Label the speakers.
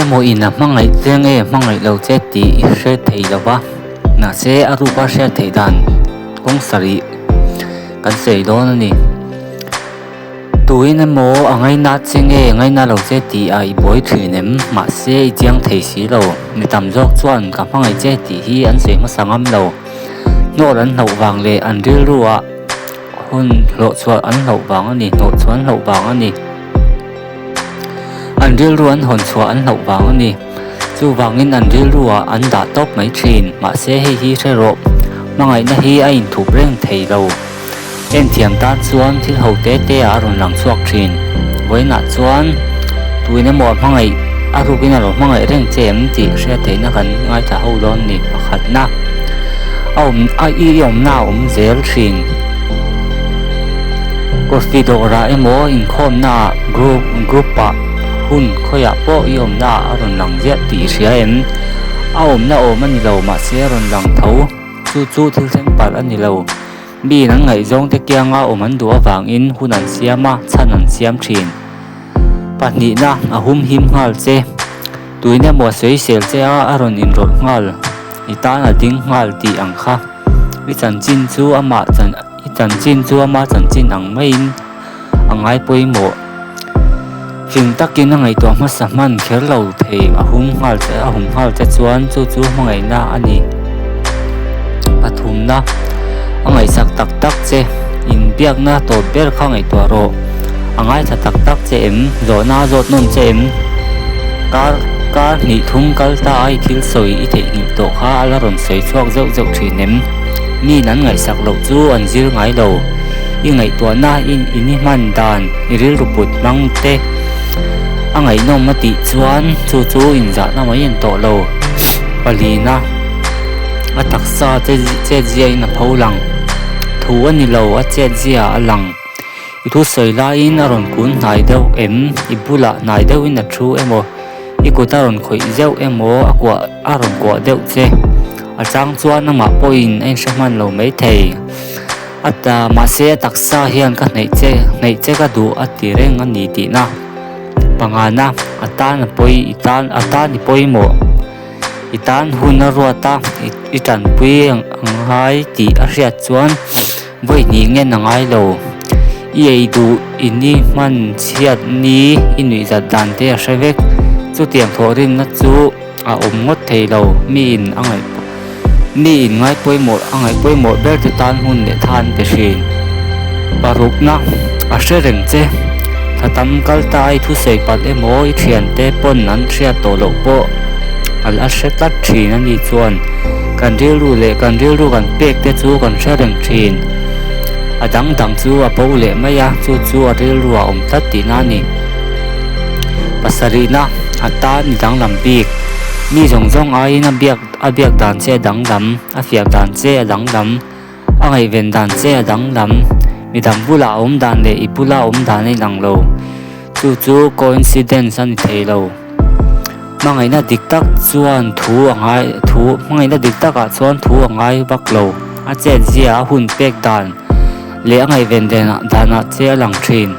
Speaker 1: emaw in a hmangaih che nge hmangaih lo che tih i hre thei lo va, mahse a ruka hriat theih dan kawng sarih kan sawi dawn a ni. Tuin emaw a ngaina che nge ngaina lo che tih a i buai thin em? Mahse i chiang thei si lo. Mi tam zawk chuan ka hmangaih che tih hi an sawi hmasa ngam lo. Hnawl an hlauh vang leh an rilru ah hun hlawhchhuah an hlauh vang a ni, hnawhchhuah an hlauh vang a ni. An rilru an hawn chhuah an hlauh vang a ni. Chuvangin an rilru ah an dah tawp mai thin. Mahse hei hi hre rawh, hmangaihna hi a inthup reng thei lo. En thiam tan chuan thil ho te te ah a rawn lang chhuak thin. Vawiinah chuan tuin emaw a hmangaih a rukin a lo hmangaih reng che em tih hriat theihna kan ngaithla ho dawn ni pakhatna. A awm a i awmna a awm zel thin. Coffee dawrah emaw inkhawmna ah group group ah hun khawiah pawh i awmna ah a rawn lang ziah tih i hria em? A awmna awm a ni lo mahse a rawn lang tho. Chu chu thil thleng palh a ni lo. Mi an ngaihzawng te kianga awm an duh avangin hun an siam a, chhan an siam thin. Pahnihna, a hum him nghal che. Tuin emaw a sawisel che a, a rawn inrawlh nghal. I tan a ding nghal tih ang kha. I chanchin chu amah chan i chanchin chu ama chanchin ang maiin a ngai pawimawh. Fing takin a ngaihtuah hmasa hman kher lo thei a hum nghal che a hum nghal che chuan chu chu hmangaihna a ni. Pathumna, a ngaihsak tak tak che, inbiakna tawp ber kha ngaihtuah rawh. A ngaithla tak tak che em? Zawhna a zawt nawn che em? Kar kar hnih thum kal ta a i thil sawi i theihnghilh tawh kha a la rawn sawi chhuak zeuh zeuh thin em? Miin an ngaihsak loh chu an zir ngai lo. I ngaihtuahna i in i hman dan i rilru put hmang te a ngaihnawm a tih chuan chu chu inzahna mai an tawh lo. Palina a taksa che chet zia in a pho lang. Thu a ni lo a chet zia a lang. I thu sawi laiin a rawn kun hnai deuh em? I bulah hnai deuhin a thu emaw? I kut a rawn khawih zeuh emaw a kuah a rawn kuah deuh che? A chang chuan amah pawhin a inhre hman lo maithei. A ta mahse a taksa hian ka hnaih che hnaih che ka duh a ti reng a ni tihna. Pangana a tan a pawi i tan a tan i pawimawh. I tan hun a ruat a i tanpui ang ngai tih a hriat chuan vawi hnih ngen a ngai lo. I ei duh in i hman chhiat ni i nuihzat dan te a hre vek. Chutiang thawhrimna chu a awm ngawt thei lo. Mi in a ngaih mi in ngai pawimawh a ngaih pawimawh ber te tan hun leh tha an pe thin. Parukna a hre reng che. Thla tam kal ta i thusawi palh emaw i thiante pawn an hriat tawh loh pawh a la hre tlat thin a ni chuan kan rilru leh kan rilru kan pek te chu kan hre reng thin. A dang dang chu a bo leh mai a, chu chu a rilru a awm tlat tihna a ni. Pasarihna a tan i danglam bik. Mi zawng zawng aiin a biak a biak dan che a danglam, a fiah dan che a danglam. A ngaihven dan che a danglam, midang bulah a awm dan leh i bula a awm dan a inang lo. Chu chu coincidence a ni thei lo. Hmangaihna dik tak chuan thu a ngai thu hmangaihna dik takah chuan thu a ngai vak lo. A chetzia a hun pek dan leh a ngaihven danah che a lang thin.